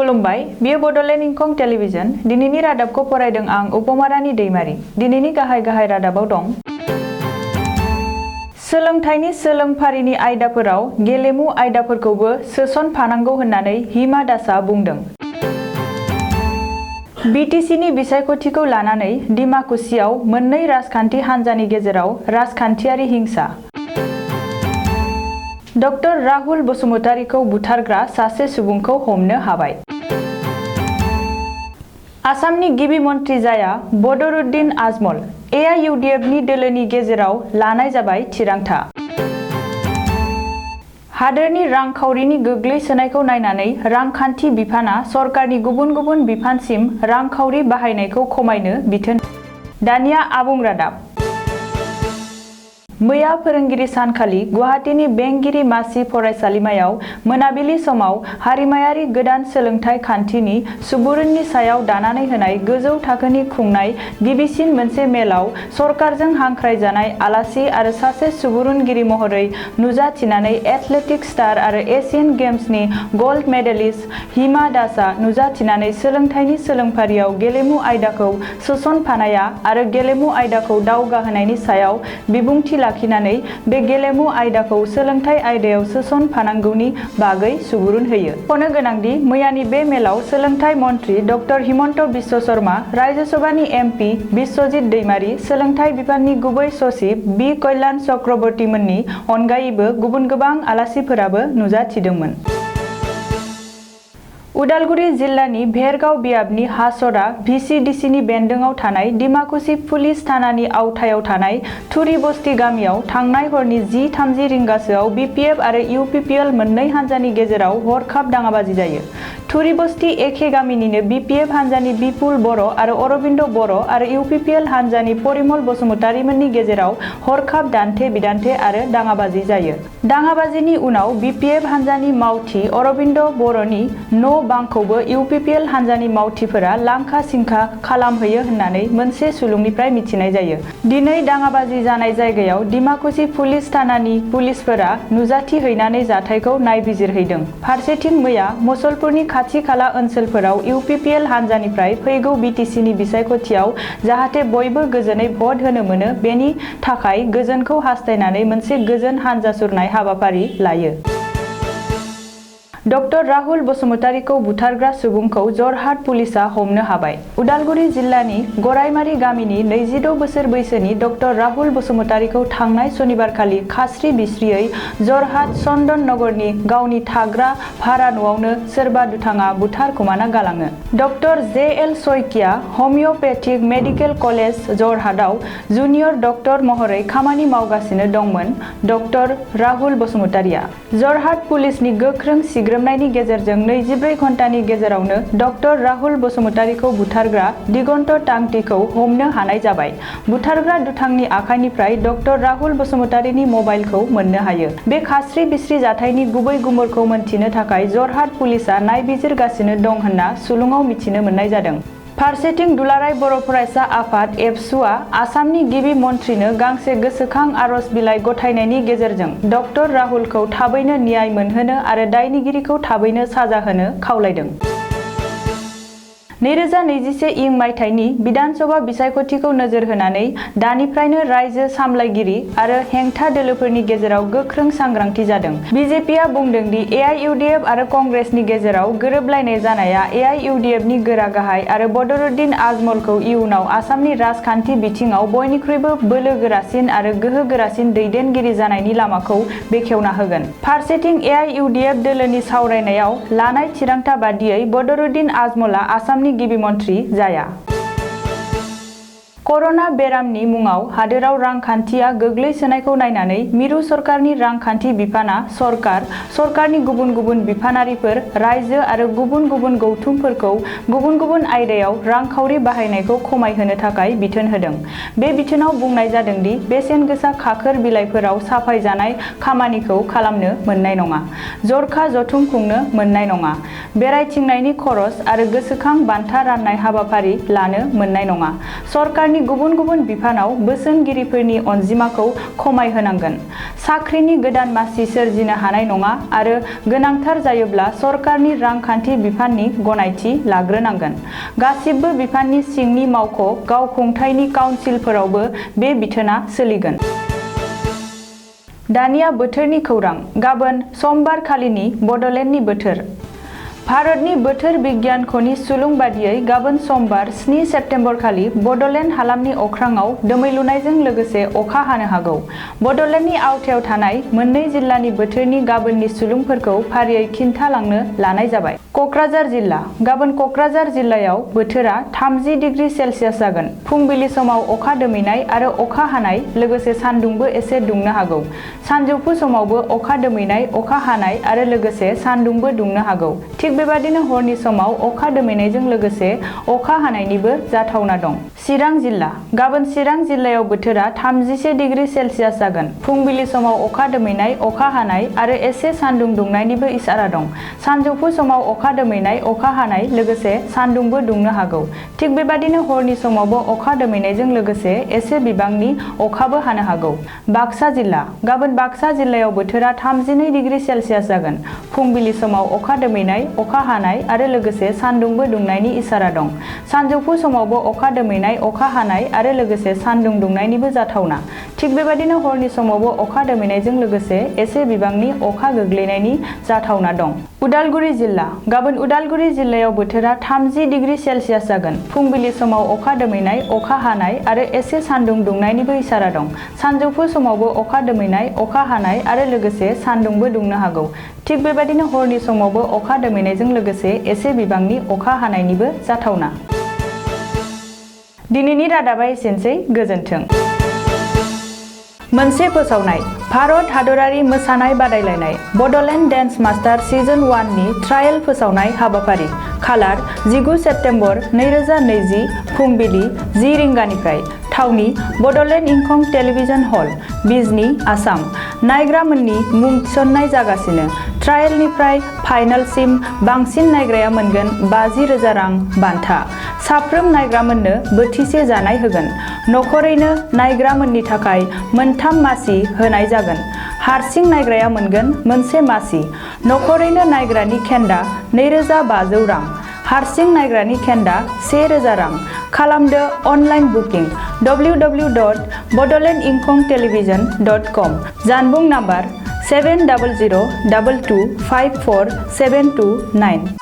खुलुमबाय बियो बड'लेण्ड इंखं टेलिभिजन दिनैनि रादाबखौ फरायदों आं उपमारानि दैमारि दिनैनि गाहाय रादाबाव दं सोलोंथाइनि सोलोंफारिनि आयदाफोराव गेलेमु आयदाफोरखौबो सोसनफानांगौ होननानै हिमा दासआ बुंदों बिटिसिनि बिसायख'थिखौ लानानै डिमाकुसियाव मोननै राजखान्थि हान्जानि गेजेराव राजखान्थियारि हिंसा डक्टर राहुल बसुमतारीखौ बुथारग्रा सासे सुबुंखौ हमनो हाबाय आसामनि गिबि मन्थ्रि जाया बदरुद्दिन आजमल एआइइउडिएफनि दोलोनि गेजेराव लानाय जाबाय थिरांथा हादोरनि रांखावरिनि गोग्लैसोनायखौ नायनानै रांखान्थि बिफाना सरकारनि गुबुन गुबुन बिफानसिम रांखावरि बाहायनायखौ खमायनो बिथोन दानिया आबुं रादाब मैया फोरोंगिरि सानखालि गुवाहाटीनि बेंगिरि मासि फरायसालिमायाव मोनाबिलि समाव हारिमायारि गोदान सोलोंथाइ खान्थिनि सुबुरुननि सायाव दानानै होनाय गोजौ थाखोनि खुंनाय गिबिसिन मोनसे मेलाव सरकारजों हांख्रायजानाय आलासि आरो सासे सुबुरुनगिरि महरै नुजाथिनानै एथलेटिक स्टार आरो एशियान गेम्सनि गल्ड मेडेलिस्ट हिमा दासआ नुजाथिनानै सोलोंथाइनि सोलोंफारियाव गेलेमु आयदाखौ सोसनफानाया आरो गेलेमु आयदाखौ दावगाहोनायनि सायाव बिबुंथि लाखिनानै बे गेलेमु आयदाखौ सोलोंथाइ आयदायाव सोसनफानांगौनि बागै सुबुरुन होयो खनो गोनांदि मैयानि बे मेलाव सोलोंथाइ मन्थ्रि डक्टर हिमन्त बिश्व शर्मा राज्यसभानि एमपि बिश्वजित दैमारी सोलोंथाइ बिफाननि गुबै सचिब बि कल्याण चक्रवर्तीमोननि अनगायैबो गुबुन गोबां आलासिफोराबो नुजाथिदोंमोन उदालगुरि जिल्लानि भेरगाव बियाबनि हासरा भिसिडिसिनि बेन्दोङाव थानाय डिमाकुसि पुलिस थानानि आवथायाव थानाय थुरिबस्ती गामियाव थांनाय हरनि 10:30 रिंगासोआव बिपिएफ आरो इउपिपिएल मोननै हान्जानि गेजेराव हरखाब दाङाबाजि जायो थुरिबस्ती एखे गामिनिनो बिपिएफ हान्जानि बिपुल बर' आरो अरबिन्द बर' आरो इउपिपिएल हान्जानि परिमल बसुमतारीमोननि गेजेराव हरखाब दान्थे बिदान्थे आरो दाङाबाजि जायो दाङाबाजिनि उनाव बिपिएफ हान्जानि मावथि अरबिन्द बर'नि न' बांखौबो इउपिपिएल हान्जानि मावथिफोरा लांखा सिंखा खालामहैयो होननानै मोनसे सुलुंनिफ्राय मिथिनाय जायो दिनै दाङाबाजि जानाय जायगायाव डिमाकुसि पुलिस थानानि पुलिसफोरा नुजाथि हैनानै जाथायखौ नायबिजिरहैदों फारसेथिं मैया मसलपुरनि खाथि खाला ओनसोलफोराव इउपिपिएल हान्जानिफ्राय फैगौ बिटिसिनि बिसायख'थियाव जाहाथे बयबो गोजोनै भट होनो मोनो बेनि थाखाय गोजोनखौ हास्थायनानै मोनसे गोजोन हान्जा सुरनाय हाबाफारि लायो डक्टर राहुल बसुमतारीखौ बुथारग्रा सुबुंखौ जरहाट पुलिसा हमनो हाबाय उदालगुरि जिल्लानि गरायमारि गामिनि 22 बोसोर बैसोनि डक्टर राहुल बसुमतारीखौ थांनाय सनिबारखालि खास्रि बिस्रियै जरहाट चन्दन नगरनि गावनि थाग्रा भारा न'आवनो सोरबा दुथाङा बुथारखुमाना गालाङो doctor J L. Saikia homeopathic medical college जरहाटआव जुनियर डक्टर महरै खामानि मावगासिनो दंमोन डक्टर राहुल बसुमतारीया जरहाट पुलिसनि गोख्रों सिग्रोमनायनि गेजेरजों 24 घन्टानि गेजेरावनो डक्टर राहुल बसुमतारीखौ बुथारग्रा दिगन्त टांटिखौ हमनो हानाय जाबाय बुथारग्रा दुथांनि आखाइनिफ्राय डक्टर राहुल बसुमतारीनि मबाइलखौ मोननो हायो बे खास्रि बिस्रि जाथायनि गुबै गुमुरखौ मोनथिनो थाखाय जरहाट पुलिसा नायबिजिरगासिनो दं होनना सुलुङाव मिथिनो मोननाय जादों फारसेथिं दुलाराय बर' फरायसा आफाद एबसुआ आसामनि गिबि मन्थ्रिनो गांसे गोसोखां आर'ज बिलाइ गथायनायनि गेजेरजों डक्टर राहुलखौ थाबैनो न्याय मोनहोनो आरो दायनिगिरिखौ थाबैनो साजा होनो खावलायदों 2021 इं मायथाइनि बिधानसभा बिसायख'थिखौ नोजोर होनानै दानिफ्रायनो रायजो सामलायगिरि आरो हेंथा दोलोफोरनि गेजेराव गोख्रों सांग्रांथि जादों बिजेपिआ बुंदों दि एआइइउडिएफ आरो कंग्रेसनि गेजेराव गोरोबलायनाय जानाया एआइइउडिएफनि गोरा गाहाय आरो बदरुद्दिन आजमलखौ इयुनाव आसामनि राजखान्थि बिथिङाव बयनिख्रुइबो बोलो गोरासिन आरो गोहो गोरासिन दैदेनगिरि जानायनि लामाखौ बेखेवना होगोन फारसेथिं एआइइउडिएफ दोलोनि सावरायनायाव लानाय थिरांथा बादियै बदरुद्दिन आजमलआ आसामनि गिबि मन्थ्रि जाया कर'ना बेरामनि मुङाव हादोराव रांखान्थिया गोग्लैसोनायखौ नायनानै मिरु सरकारनि रांखान्थि बिफाना सरकारनि गुबुन गुबुन बिफानारिफोर रायजो आरो गुबुन गुबुन गौथुमफोरखौ गुबुन गुबुन आयदायाव रांखावरि बाहायनायखौ खमायहोनो थाखाय बिथोन होदों बे बिथोनाव बुंनाय जादों दि बेसेन गोसा खाखोर बिलाइफोराव साफायजानाय खामानिखौ खालामनो मोननाय नङा जरखा जथुम खुंनो मोननाय नङा बेरायथिंनायनि खरस आरो गोसोखां बान्था राननाय हाबाफारि लानो मोननाय नङा सरकारनि सरकारनि गुबुन गुबुन बिफानाव बोसोनगिरिफोरनि अनजिमाखौ खमायहोनांगोन। साख्रिनि गोदान मासि सोरजिनो हानाय नङा आरो गोनांथार जायोब्ला सरकारनि रांखान्थि बिफाननि गनायथि लाग्रोनांगोन। गासिबो बिफाननि सिंनि मावख' गावखुंथायनि काउन्सिलफोरावबो बे बिथोना सोलिगोन। दानिया बोथोरनि खौरां। गाबोन समबार खालिनि बड'लेण्डनि बोथोर। भारतनि बोथोर बिगियानख'नि सुलुं बादियै गाबोन समबार 7 सेप्तेम्बर खालि बड'लेण्ड हालामनि अख्राङाव दोमैलुनायजों लोगोसे अखा हानो हागौ। बड'लेण्डनि आवथायाव थानाय मोननै जिल्लानि बोथोरनि गाबोननि सुलुंफोरखौ फारियै खिन्थालांनो लानाय जाबाय। क'क्राझार जिल्ला। गाबोन क'क्राझार जिल्लायाव बोथोरा 30 डिग्री सेल्सियास जागोन। फुंबिलि समाव अखा दोमैनाय आरो अखा हानाय लोगोसे सान्दुंबो एसे दुंनो हागौ। सानजौफु समावबो अखा दोमैनाय, अखा हानाय आरो लोगोसे सान्दुंबो दुंनो हागौ। थिग बेबादिनो हरनि समाव अखा दोमैनायजों लोगोसे अखा हानायनिबो जाथावना दं। चिरां जिल्ला। गाबोन चिरां जिल्लायाव बोथोरा 31 डिग्री सेल्सियास जागोन। फुंबिलि समाव अखा दोमैनाय, अखा हानाय आरो एसे सान्दुं दुंनायनिबो इसारा दं। सानजौफु समाव अखा दोमैनाय, अखा हानाय लोगोसे सान्दुंबो दुंनो हागौ। थिग बेबादिनो हरनि समावबो अखा दोमैनायजों लोगोसे एसे बिबांनि अखाबो हानो हागौ। बाक्सा जिल्ला। गाबोन बाक्सा जिल्लायाव बोथोरा 32 डिग्री सेल्सियास जागोन। फुंबिलि समाव अखा दोमैनाय, अखा हानाय आरो लोगोसे सान्दुंबो दुंनायनि इसारा दं। सानजौफु समावबो अखा दोमैनाय, अखा हानाय आरो लोगोसे सान्दुं दुंनायनिबो जाथावना। थिग बेबादिनो हरनि समावबो अखा दोमैनायजों लोगोसे एसे बिबांनि अखा गोग्लैनायनि जाथावना दं। उदालगुरि जिल्ला। गाबोन उदालगुरि जिल्लायाव बोथोरा 30 डिग्री सेल्सियास जागोन। फुंबिलि समाव अखा दोमैनाय, अखा हानाय आरो एसे सान्दुं दुंनायनिबो इसारा दं। सानजौफु समावबो अखा दोमैनाय, अखा हानाय आरो लोगोसे सान्दुंबो दुंनो हागौ। थिग बेबादिनो हरनि समावबो अखा दोमैनायजों लोगोसे एसे बिबांनि अखा हानायनिबो जाथावना। दिनैनि रादाबा एसेनोसै। गोजोन्थों। मोनसे फोसावनाय। भारत हादरारि मोसानाय बादायलायनाय बड'लेण्ड डेन्स मास्टार सिजन 1 नि ट्रायेल फोसावनाय हाबाफारि। खालार 19 सेप्तेम्बर 2020 फुंबिलि 10 रिंगानिफ्राय। थावनि बड'लेण्ड इंखं टेलिभिजन हल, बिजनी, आसाम। नायग्रामोननि मुं थिसननाय जागासिनो। ट्रायेलनिफ्राय फाइनालसिम बांसिन नायग्राया मोनगोन 50,000 रां बान्था। साफ्रोम नायग्रामोननो बोथिसे जानाय होगोन। नखरैनो नायग्रामोननि थाखाय मोनथाम मासि होनाय जागोन। हारसिं नायग्राया मोनगोन मोनसे मासि। नखरैनो नायग्रानि खेन्दा 2500 रां। हारसिं नायग्रानि खेन्दा 1000 रां। खालामदो अनलाइन बुकिं www.bodolandinkhongtelevision.com। जानबुं नाम्बार 7002254729।